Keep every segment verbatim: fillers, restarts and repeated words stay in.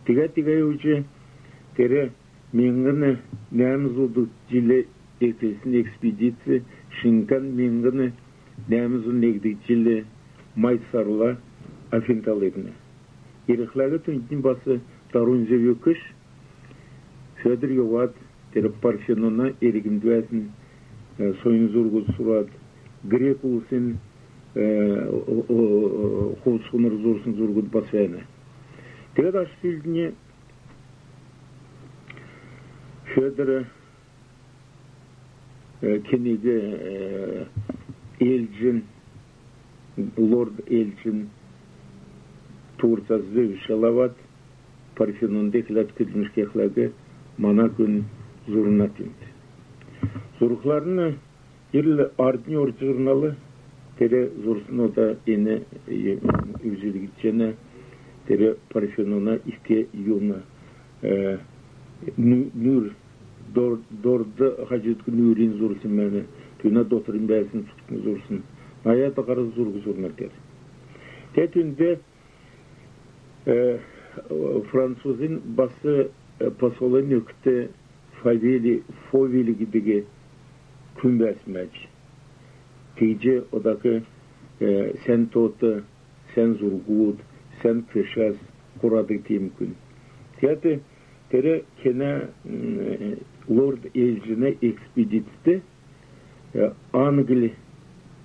Тиигәд-тиигәд йовҗ, тер миңһн нәәмн зун җилд эклсн экспедиц шинкән миңһн нәәмн зун негдгч җилд май сарла Афин тал ирнә. Ирхләг түүнднь бас дарунь зөв өгхш. Федор йовад, тер Парфенона эргнд бәәсн, э, соньн зургуд зурад, грек улсин, э, о-, о-, ховс-хунр зурсн зургуд бас бәәнә. Тегәд аш сүүлднь Федор, э, кениг, э, Эльджин, лорд Эльджин Турцияс зөвшәл авад, Парфенонд экләд көдлмш кехләг, мана күн зурна түүнд. Зурхларн ирл арднь орҗ зурнал, тер зурсн ода эн, э, үзүлгдҗәнә, тер Парфенона ик юн, э, нү-, нүр, дор-, дорд хаҗудк нүринь зурсн мана, түүнә дотрнь бәәсн цугтнь зурсн. Наяд һар зург зурна тер. Тер түүнд, э, французин бас, э, посолын өгт Фавели, Фовели гидг күн бәәсмәҗ. Тиигҗ одак, э, сән тоот, сән зургуд, сән көшәс хурадг тиим күн. Тиигәд тер кенә, м, лорд Эльджинә экспедицд, э, Англь,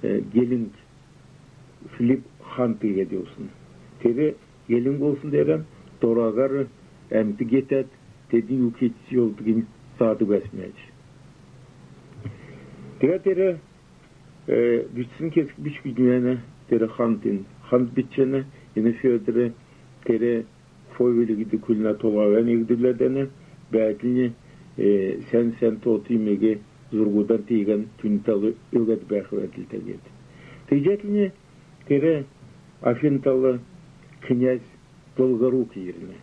э, гелң Филипп хан тиигәд йовсн. Тер гелң болсн деерән дораһар әмт гетәд, тедн ю кеҗ йовдгинь заадг бәәсмәҗ. Тиигәд тер, э, бичсн кесг бичгүднь бәәнә, тер хант ин, хант бичҗәнә, эн Федор тер Фовели гидг күлнә толһаһан эгдүләд, эн бәәдлнь, э, сән-сән тоот иим зургудан тиигән түүнд тал өгәд бәәх бәәдлтә гиһәд. Тиигҗәдлнь тер Афин тал князь Долгорук ирнә.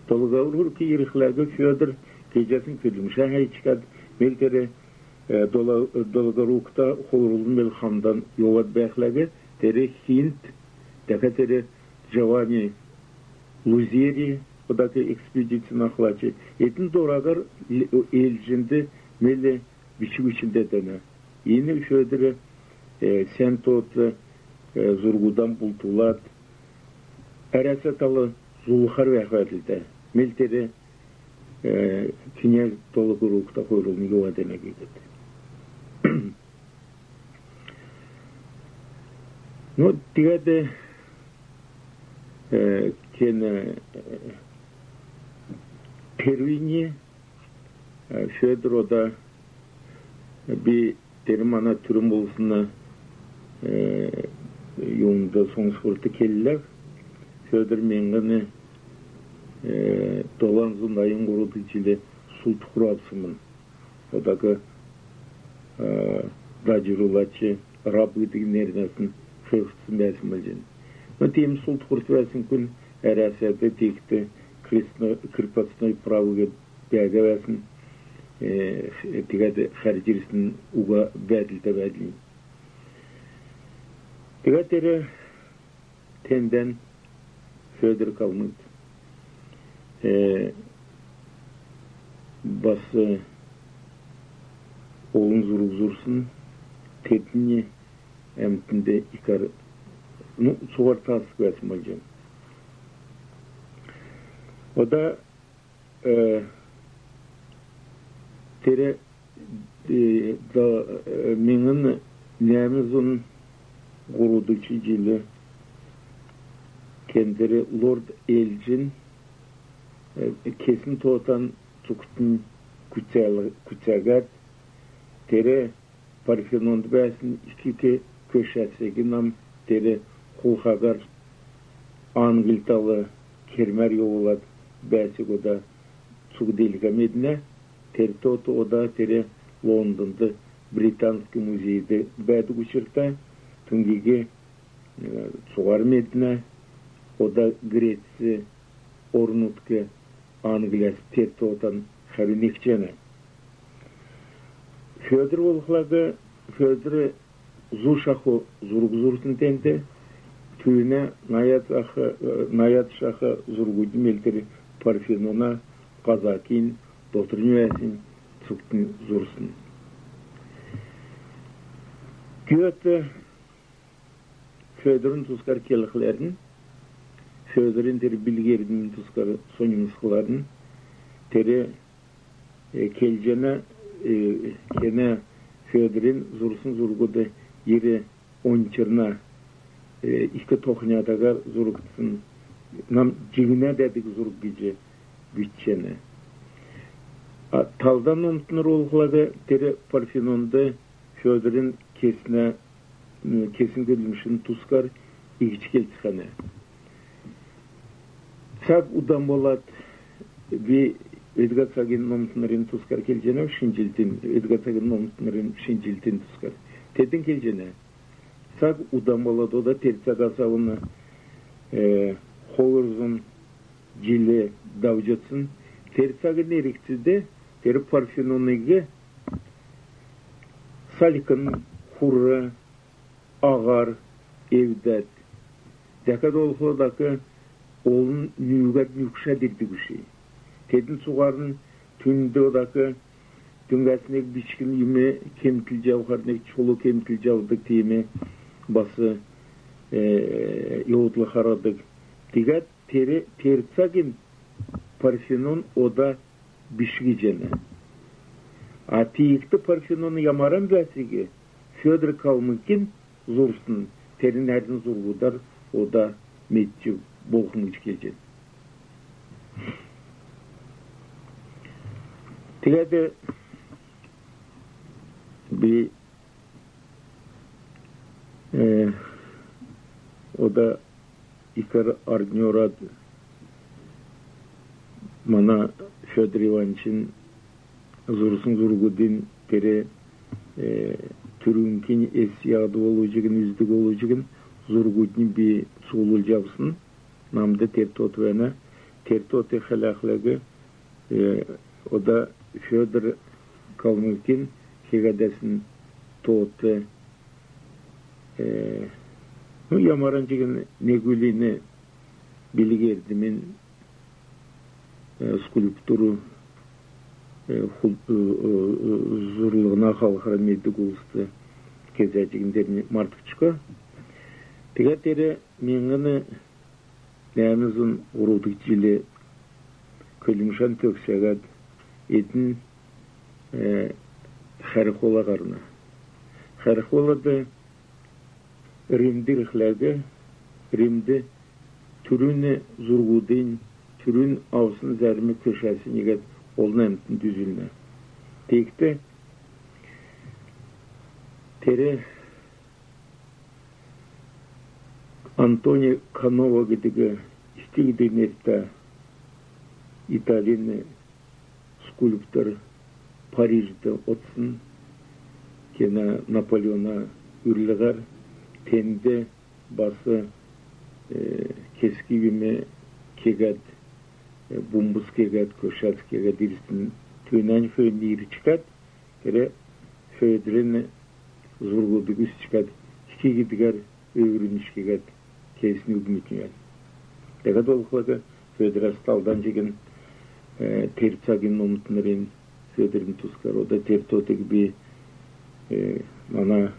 Долгорук ирхләг Федор кеҗәсн көдлмшән һәәчкәд, мел тер, э, Дола-, Долгорукта хойрулн мел хамдан йовад бәәхләг, тер хинт, дәкәд тер Джованни Лузери, одак экспедицин ахлач, эдн дораһар Л-, Эльджинд мел бичг бичндәнә. Эн Федор, э, сән тоот, э, зургудан бултулад, Әрәсә тал зулхар бәәх бәәдлтә. Мел тер, э, князь Долгорукта хойрулн йовад бәәнә гиһәд. Ну, тиигәд, э, кен, э, первинь, э, Федор ода би тер мана түрүн болсн, э, юунд, соңсхврт келләв. Федор миңһн, э, долан зун найн һурвдгч җилд сул тухр авсмн. Одак, э, дадҗрулач, раб гидг нернәсн хәәврсн бәәсн болҗана. Но тиим сул тухрт бәәсн күн Әрәсәд тиигхд крестно-, крепостной право гидг бәәһәд бәәсн, э, тиигәд хәрҗ ирсн уга бәәдлтә бәәдлнь. Тиигәд тер тендән Федор Калмык, э, бас, э, олн зург зурсн, теднь әмтнд икәр, ну, цуһар таасгдсн болҗана. Ода, э, тер, э, да, э, миңһн нәәмн зун һурвдгч җилд кендр лорд Эльджин, э, кесн тоотан цугтнь күцәл-, күцәһәд, тер Парфенонд бәәсн ик-ик көшәсиг нам тер хулхаһар Англь тал кермәр йовулад бәәсиг ода цуг делкә меднә. Тер тоот ода тер Лондонд Британский музейд бәәдг учрта, түүгиг, э, цуһар меднә. Ода Грецин орн-нутг Англяс тер тоотан хәрү некҗәнә. Федор болхла, Федор зун шаху зург зурсн тенд, түүнә наяд шаху, э, наяд шаху зургуднь мел тер Парфенона һазакин, дотрнь бәәсн цугтнь зурсн. Гёте Федорин тускар келхләрн, Федорин тер билг-эрдмин тускар соньмсхларн, тер, э, келҗәнә, э, кенә Федорин зурсн зургуд йир ончрна, э, ик тохнятаһар зургдсн, нам җигнә дәдг зург гиҗ бичҗәнә. А талдан номтнр болхла тер Парфенонд Федорин кеснә, м, кесн көдлмшин тускар иигҗ келцхәнә. Цаг удан болад, би өдгә цагин номтнрин тускар келҗәнәв, шинҗлтин, өдгә цагин номтнрин шинҗлтин тускар. Тедн келҗәнә. Цаг удан болад, ода тер цагас авн, э, хойр зун җил давҗ одсн. Тер цагин эргцд тер Парфенониг салькн, хур, аһар эвдәд, дәкәд болхла одак олн нүүһәд, нүкшәд ирдг биший. Тедн цуһарн түүнд одак түүнәснь бичкн юм кемтлҗ авхар, нег чолу кемтлҗ авдг, тиим бас, э, йовдл харадг. Тиигәд тер, тер цагин Парфенон ода биш гиҗәнә. А тиигхд Парфенон ямаран бәәсиг Федор Калмыкин зурсн тер нәрн зургудар ода медҗ болхмн гиҗ келҗәнә. Тегәд би, э, ода икәр арднь орад, мана Федор Ивановичин зурсн зургудын тер, э, түрүңкин эс яһад болв чигн, үздг болв чигн, зургудынь би цуглулҗ авсн. Намд тер тоот бәәнә. Тер тоот хәләхлә, э, ода Федор Калмыкин кеһәд бәәсн тоот, э, ну, ямаран чигн нег үлү билг-эрдмин, э, скульптур, э, хул-, э, э, зурлһна халхар меддг улст кезә чигн тернь мартгдшго. Тегәд тер миңһн нәәмн зун һурвдгч җил көдлмшән төгсәһәд, эдн, э, Хәрхула һарна. Хәрхулад Римд ирхлә, Римд түрүн зургудынь, түрүн авсн зәрм көшәсинь иигәд олн әмтн дүзүлнә. Тиигхд тер Антонио Канова гидг ик гидг нертә Италин скульптор Парижд одсн, кенә Наполеона үрлһәр. Тенд бас, э, кесг юм кеһәд, э, бумбс кеһәд, көшәс кеһәд ирсн. Түүнәнь хөөн ирчкәд, тер Федорин зургудыг үзчкәд, ик гидгәр өврүнчкәд, кесн үгмүднь. Тегәд болхла Федорас талдан чигн, э, тер цагин номтнрин, Федорин тускар ода тер тоотыг би, э, мана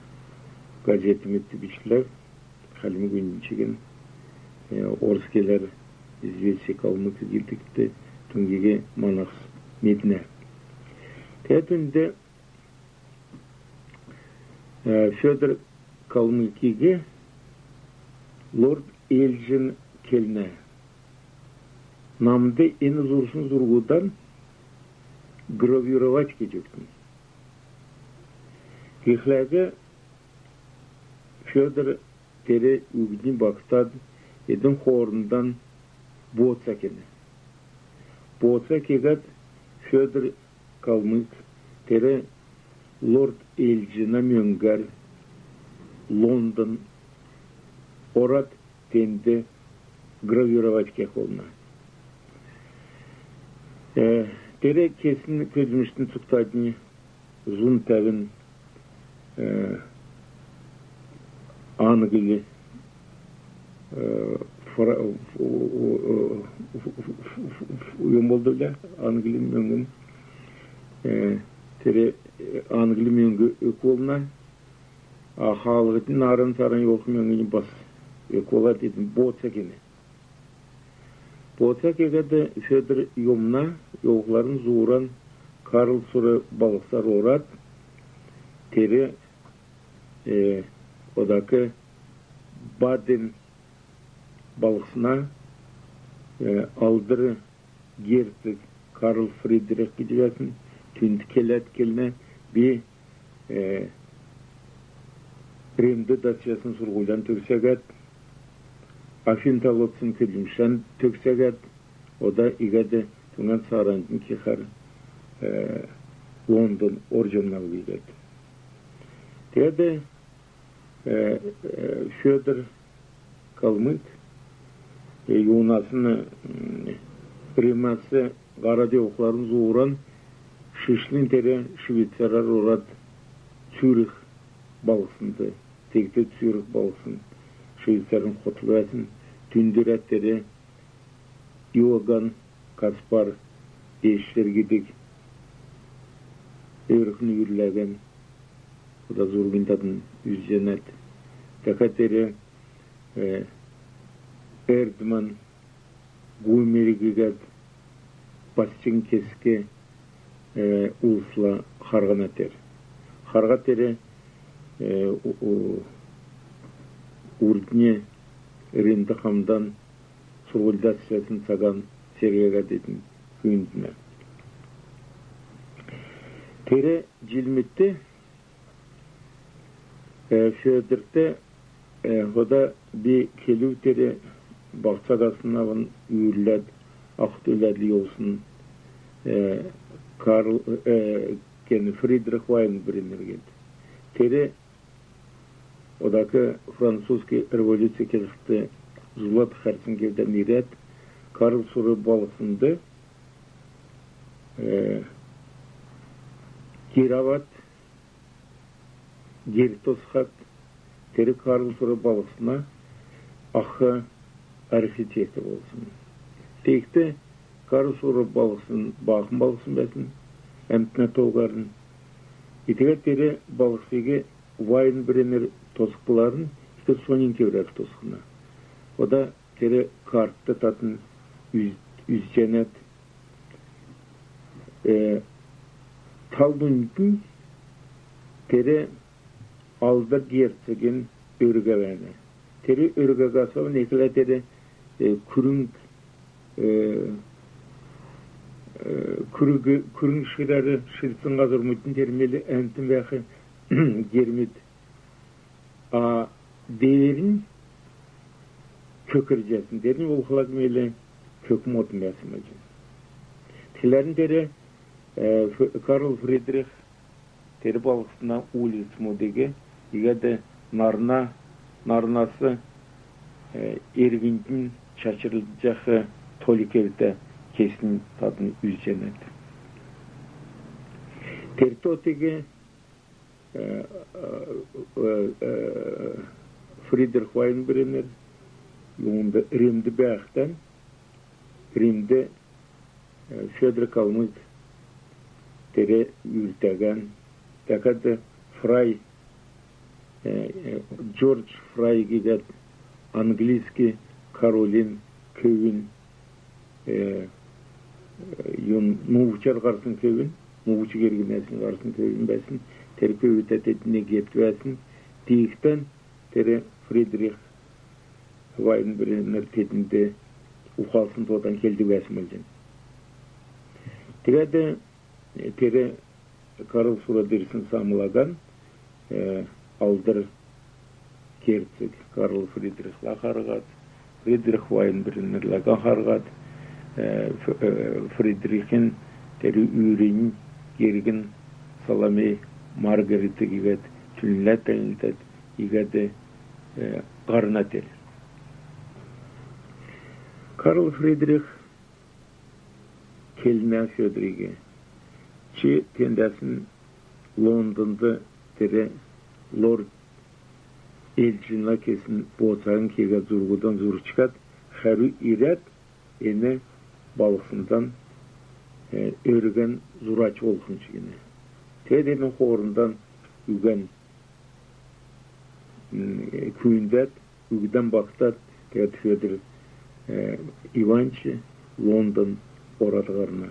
газетмүдт бичләв. Хальмг үнн чигн, э, орс келәр «Известия Калмыкии» гидгт түүгиг манахс меднә. Тегәд түүнд, э, Федор Калмыкиг лорд Эльджин келнә: намд эн зурсн зургудан гравировать кеҗ өгтн. Гихлә Федор тер үгнь багтад, эдн хоорндан бооца кенә. Бооца кеһәд, Федор Калмык тер лорд Эльджина мөңгәр Лондон орад, тенд гравировать кех болна. Э, тер кесн көдлмштнь цугтаднь зун тәвн, э, англ, э, фра-, Юм болдв лә, англи мөңгн, э, тер, э, англи мөңг өк болна, а хаалһднь нааран-сааран йовх мөңгнь бас өк болад, эдн бооца кенә. Бооца кеһәд Федор йовна, йовхларн зууран Карлсруэ балһсар орад, тер, э, одак Баден балһсна, э, алдр герцог Карл Фридрих гиҗ бәәсн, түүнд келәд келнә: би, э, Римд дасчасн сурһулян төгсәһәд, Афин тал одсн көдлмшән төгсәһәд, ода иигәд түүнә саранднь кехәр, э, Лондон орҗанав иигәд. Тегәд, э, э, Федор Калмык, э, юунасн, м, Римәс һарад йовхларн зууран шишлң тер Швейцаряр орад, Цюрих балһснд, тегәд Цюрих балһсн Швейцарин хотл бәәсн, түүнд ирәд тер Иоганн Каспар Эшлер гидг өөрхн үүрләһән, ода зургинь тадн үзҗәнәт. Дәкәд тер, э, Эрдман Гумиль гиһәд бас чигн кесг, э, улсла харһна тер. Харһад тер, э, у-, у-, урднь Римд хамдан сурһуль дасчасн цаган сергәһәд эдн күүнднә. Тер җилмүдт, э, Федорт, э, ода би келүв, тер баһ цагаснь авн үүрләд, ах үләдл йовсн, э, Карл, э, кен, Фридрих Вайнбреннер гиһәд. Тер одак французский революция келхд, зулад хәрсн кевдән ирәд, Карлсруэ балһснд, э, гер авад, гер тосхад, тер Карлсруэ балһсна ах архитектор болсн. Тегәд Карлсруэ балһсн баахм балһсн бәәсн, әмтнә тооһарн. Тегәд тер балһсиг Вайнбреннер тосхларн ик соньн кевәр тосхна. Ода тер картд тадн үз-, үзҗәнәт. Э, тал дунднь тер алдр герцогин өргә бәәнә. Тер өргәһәс авн экләд тер, э, күрң, э, э, күрг-, күрң ширәр ширдсн һазрмуднь, тер мел әмтн бәәх гермүд. А деернь көк ирҗәсн, деернь болхла мел көк модн бәәсн болҗана. Тегәд тер, э, Ф-, Карл Фридрих тер балһсна улицмудиг иигәд нарна, нарнас, э, эргнднь чачрҗах тол кевтә кесн тадн үзҗәнәт. Тер тоотыг, э, э, э, Фридрих Вайнбреннер юунд, Римд бәәхдән, Римд, э, Федор Калмык тер үүртәһән, дәкәд Фрай, э, э, Джордж Фрай гиһәд английский королин көвүн, э, э, юн, нууцар һарсн көвүн, нууц гергнәс һарсн көвүн бәәсн, тер көвүтә тедн герт бәәсн, тиигхдән тер Фридрих Вайнбреннер теднд ухалсн тоодан келдг бәәсн болҗана. Тегәд, э, тер Карлсруэд ирсн самлаһан, э, алдр герцог Карл Фридрихла харһад, Фридрих Вайнбреннерләһән харһад, э, Ф-, э, Фридрихин тер үүрин гергн Саломей Маргарет гиһәд түүнлә таньлдад, иигәд, э, һарна тер. Карл Фридрих келнә Федориг: чи тендәсн Лондонд тер лорд Элджинлә кесн бооцаһан кеһәд, зургудан зурчкад, хәрү ирәд, эн балһсндан э, өргн зурач болхмн чигн. Тедн хоорндан үгән, м, э, күүндәд, үгдән багтад, тегәд Федор, э, Иванч Лондон орад һарна.